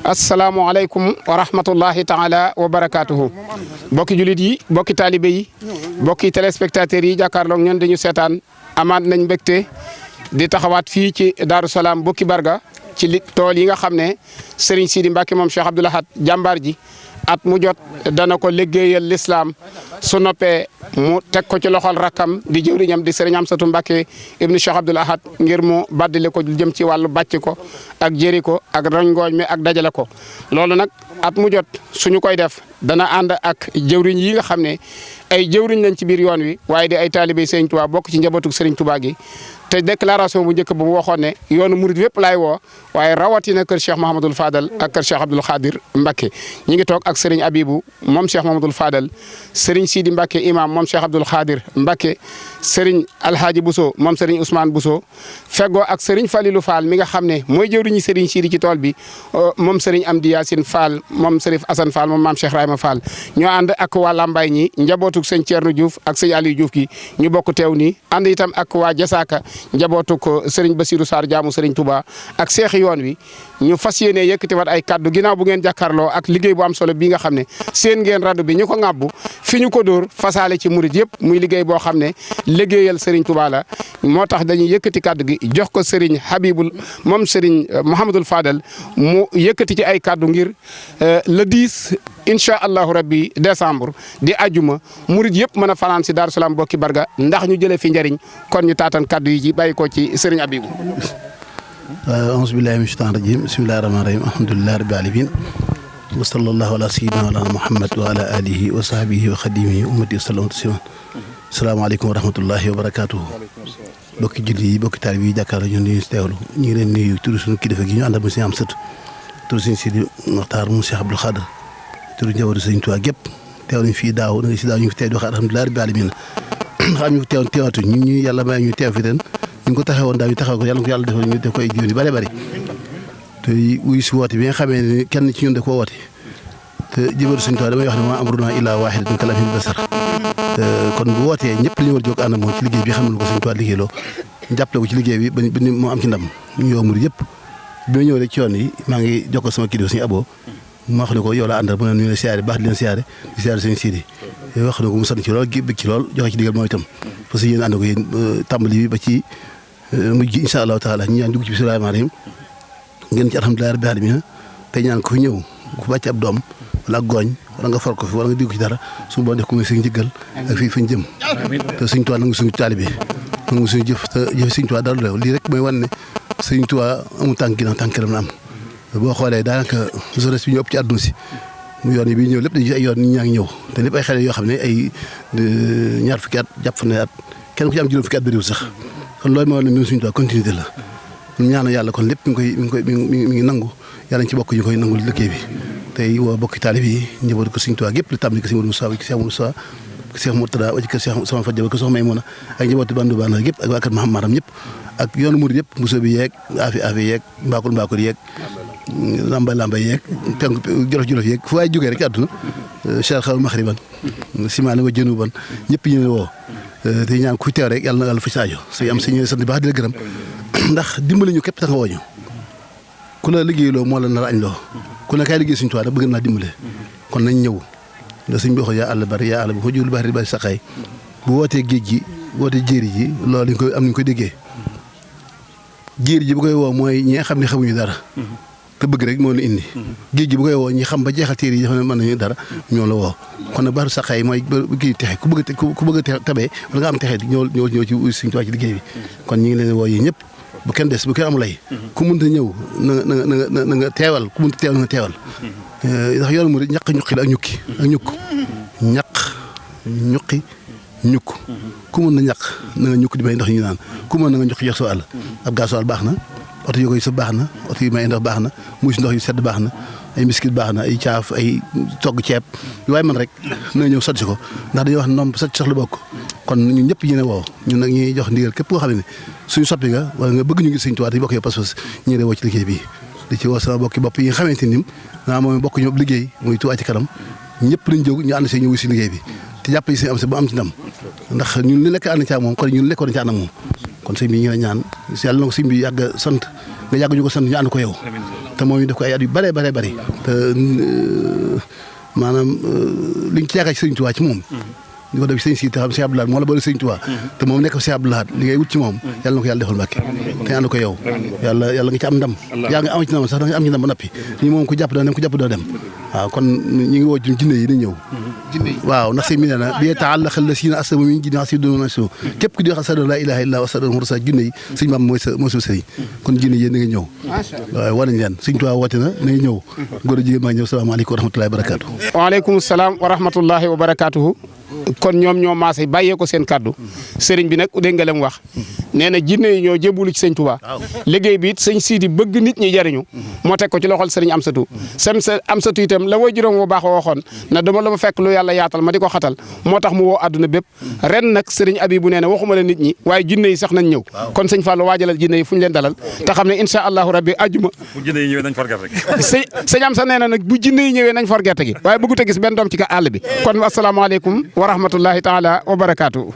asalaamualeykum wa rahmatullahi taala wa barakaatuhu. bokki julit yi bokki taalibe yi bokki téléspectateurs yi jàkkaarloog ñun dañu seetaan amaat nañ mbégte di taxawaat fii ci Daaru Salaam bokki Barga ci tool yi nga xam ne Serigne Sidi Mbacke moom Cheikh Abdoul Ahad jàmbaar ji at mu jot dana ko liggéeyal lislaam su noppee mu teg ko ci loxol rakkam di jëwriñam di Serigne Amsatou Mbacke ibnu Cheikh Abdoul Ahad ngir mu baddile ko jëm ci wàllu bàcc ko ak jëri ko ak roñgooñ mi ak dajale ko loolu nag at mu jot suñu koy def dana ànd ak jëwriñ yi nga xam ne ay jëwriñ lañ ci biir yoon wi waaye di ay taalibe Serigne Touba bokk ci njabootu Serigne Touba gi te déclaration bu njëkk bu mu waxoon ne yoonu murid wépp laay woo waaye rawatina kër Cheikh Mahamadul Fadal ak kër Cheikh Abdoul Khadir Mbacke ñi ngi toog ak Serigne Abibou moom Cheikh Mahamadul Fadal Serigne Sidi Mbacke imam moom Cheikh Abdoul Khadir Mbacke Serigne Alhaji Bousso moom Serigne Ousmane Bousso feggoo ak Serigne Falilou Fall mi nga xam ne mooy jëwriñu Serigne Sidi ci tool bi moom Serigne Amdi Yacine Fall moom Serif Assane Fall moom maam Cheikh Rahima Fall ñoo ànd ak waa Lambaye ñi njabootuk sëñ Thierno Diouf ak sëñ Aliou Diouf gi ñu bokk teew nii ànd itam ak waa Jasaaka njabootu ko Serigne Bassirou Sarr jaamu Serigne Touba ak seexi yoon wi ñu fas yéene yëkkati wat ay kaddu ginnaaw bu ngeen jàkkaarloo ak liggéey bu am solo bii nga xam ne seen ngeen rajo bi ñu ko ŋàbbu fi ñu ko dóor fasaale ci murit yëpp muy liggéey boo xam ne liggéeyal Serigne Touba la moo tax dañuy yëkkati kaddu gi jox ko Serigne Habibul moom Serigne Mouhamadul Fadal mu yëkkati ci ay kaddu ngir le 10 incha allahu rabbi décembre di ajuma murit yëpp mën a fanaan si Daaru Salaam bokki Barga ndax ñu jëlee fi njëriñ kon ñu taatan kaddu yi ci bàyyi ko ci Serigne Abibou. auzu billahi mina shaytaani rajim bismillahi rahmaani rahim alhamdulillahi rabbil alamin wa sallallahu ala sayyidina wa Muhammad wa ala alihi wa sahbihi wa xadimihi ummati sallallahu tasliman asalaamaaleykum wa rahmatullahi wa barakatuhu bokki julli yi bokki taalib yi jàkkaarloo ñun ñu teewlu ñu ngi leen nuyu turu suñu kilifa gi ñu àndal mu Serigne Amsatou turu Serigne Sidi Mokhtar mu Cheikh Abdoul Khadir turu njabootu Serigne Touba gépp teew nañ fii daaw da nga si daaw ñu ngi fi teew di wax alhamdulillahi rabbil alamin xam ñu teewoon teewatu ñu yàlla may ñu teew fi ren ñu ko taxawoon daaw ñu taxaw ko yàlla ko yàlla defal ñu def ko ay jiw yu bëri bëri te wuy si woote bi nga xamee ne kenn ci ñun da koo woote te jëbëru Sëriñ Tuubaa damay wax ne ma amrunaa illaa waahidatun kalamhil basar kon bu wootee ñëpp li ñu war a jóg ànd moom ci liggéey bi xam ne ko Sëriñ Tuubaa liggéeyloo jàppale ko ci liggéey bi ba mu am ci ndam ñu yow murid yëpp bi ma ñëw rek ci yoon yi maa ngi jokkoo sama kilifa Sëriñ Abo ma wax ne ko yow laa àndal mu ne ñu ne siyaare baax di leen siyaare di siyaare Sëriñ Sidi wax ne ko mu sant ci lool bëgg ci lool joxe ci digal moom itam parce que yéen ànd ko yéen tàmbali bi ba ci mujj incha allahu taala ñu ñaan dugg ci bismillahi rahmaani rahim ngeen ci alhamdulillahi rabbil alamin tey ñaan ko fi ñëw ku bàcc ab doom wala ak gooñ wala nga for ko fi wala nga dégg ci dara suñu boo def ko muy suñu njëggal ak fii fañ jëm te Sëriñ Tuubaa nangu suñu taalibe nangu suñu jëf te jëf Sëriñ Tuubaa dara réew lii rek mooy wan ne Sëriñ Tuubaa amul tànk ginnaaw tànk kanam la am boo xoolee daanaka jeunesse bi ñu ëpp ci àdduna si mu yoon yi bi ñëw lépp dañuy ay yoon nit ñaa ngi ñëw te lépp ay xale yoo xam ne ay ñaar fukki at jàpp fa ne at kenn ku ci am juróom fukki at bëriwul sax kon loolu moo ne ñun Sëriñ Tuubaa continuité la ñu ñaanu yàlla kon lépp mi ngi nangu yàlla ñu ci bokk ñu koy nangul liggéey bi tey woo bokki taalib yi njëboot ko Sëriñ Tuubaa gépp li tàmbali ko Sëriñ Moussa ki Cheikh Moussa Cheikh Mourtada wa ci kër Cheikh sama fajjaba ko soxna Maymuna ak njabootu bandu bana gépp ak waa kër Mahamad Maram ñëpp ak yoonu murid yëpp Moussa bi yeeg afi yeeg mbaakul yeeg lambay yeeg penk jolof yeeg fu waay jógee rek ci àdduna Cheikh xaw maxriban simaane wa jënuban ñëpp ñu ne woo te ñaan ku teew rek yàlla na yàlla fa saajo suy am sañ sant baax di la gërëm ndax dimbali ñu képp tax nga wooñu ku la liggéey loo moo la nar a añ loo ku ne kaay liggéey Sëriñ Tuubaa da bëgg naa dimbale kon nañ ñëw da suñ bi waxo yaa àll bari yaa àll bu fa jul bari bari saqay bu wootee géej gi wootee jéeri ji loolu ñu koy am nañu koy déggee jéeri ji bu koy woo mooy ñi nga xam ne xamuñu dara te bëgg rek moo la indi géej gi bu koy woo ñi xam ba jeexal téere yi xam ne mën nañu dara ñoo la woo kon nag bari saqay mooy kii texe ku bëgg a tabee wala nga am texe ñëw ci Sëriñ Tuubaa ci liggéey bi kon ñu ngi leen woo yi ñëpp bu kenn des bu kenn amulay ku mënta ñëw na nga teewal ku mënta teewal na nga teewal ndax yoonu mu ñaq ñuqi la ak ñukk ñaq ñuqi ñukk ku mën na ñaq na nga ñukk di may ndox ñu naan ku mën na nga ñuqi jox soo àll ab gasoil baax na oto yu koy sa baax na oto yu may ndox baax na muus ndox yu sedd baax na ay miskit baax na ay caaf ay togg ceeb yu waaye man rek na ñëw sotti ko ndax dañuy wax nomb sotti soxla bokk kon ñun ñëpp ñu ne woo ñun nag ñuy jox ndigal képp koo xam ne suñu soppi nga wala nga bëgg ñu ngi Sëriñ Tuubaa te bokk yow pas-pas ñu ngi woo ci liggéey bi di ci woo sama bokki bopp yi nga xamante ni naa moom bokk ñu liggéey muy Tuubaa ci kanam ñëpp lañ jóg ñu ànd see ñu wuy si liggéey bi te jàpp si am si ba am ci ndam ndax ñun li lekk ànd ci ak moom kon ñun lekkoon ci ànd ak moom kon sëñ bi ñu ngi ñaan yàlla na ko sëñ bi yàgg sant nga yàgg ñu ko sant ñu ànd ko yow te moom ñu def ko ay at yu bëree bëri te maanaam liñ ci yaakaar ci Sëriñ Tuubaa ci moom di ko def sëñ si te xam Sëñ Abdou Lahad moo la boole Sëñ Tuubaa te moom nekk Sëñ Abdou Lahad li ngay wut ci moom yàlla na ko yàlla defal Mbàkke te ànd ko yow yàlla nga ci am ndam yaa nga am ci ndam sax da nga am ci ndam ba noppi ñi moom ku jàpp doo dem ku jàpp doo dem waaw kon ñu ngi woo jinne yi dañ ñëw waaw ndax sëñ bi nee na bi ta'allaqa llaziina aslamu min jinni hasibuhum nasu képp ku di wax ashhadu an laa ilaaha illallaah wa ashhadu anna Muhammadan jinne yi sëñ Bamba mooy sa sëriñ kon jinne yéen na nga ñëw waaw war nañ leen Sëñ Tuubaa woote na nga ñëw góor a jigéen maa ñëw salaamaaleykum wa rahmatullaahi wa barakaatuh waaleykum salaam wa rahmatullaahi wa barakaatuh kon ñoom ñoo maase bàyyee ko seen kaddu sëriñ bi nag dégg nga lam wax nee na jinne yi ñoo jébbalu ci sëñ Touba liggéey bi it sëñ Sidi bëgg nit ñi jariñu moo teg ko ci loxol sëriñ Amsatu Amsatu itam la way juróom bu baax waxoon na dama la ma fekk lu yàlla yaatal ma di ko xatal moo tax mu woo àdduna bépp ren nag sëriñ Abibu nee na waxuma la nit ñi waaye jinne yi sax nañ ñëw kon sëñ Fallou waajalal jinne yi fu ñu leen dalal te xam ne incha allahu rabbi ajuma bu jinne yi ñëwee nañ for gerte gi sëñ Amsa nee na nag bu jinne yi ñëwee nañ for gerte gi waaye bëggut a gis benn doom ci ka àll bi kon asalaamaaleykum wa rahmatullahi taala wa barakaatu.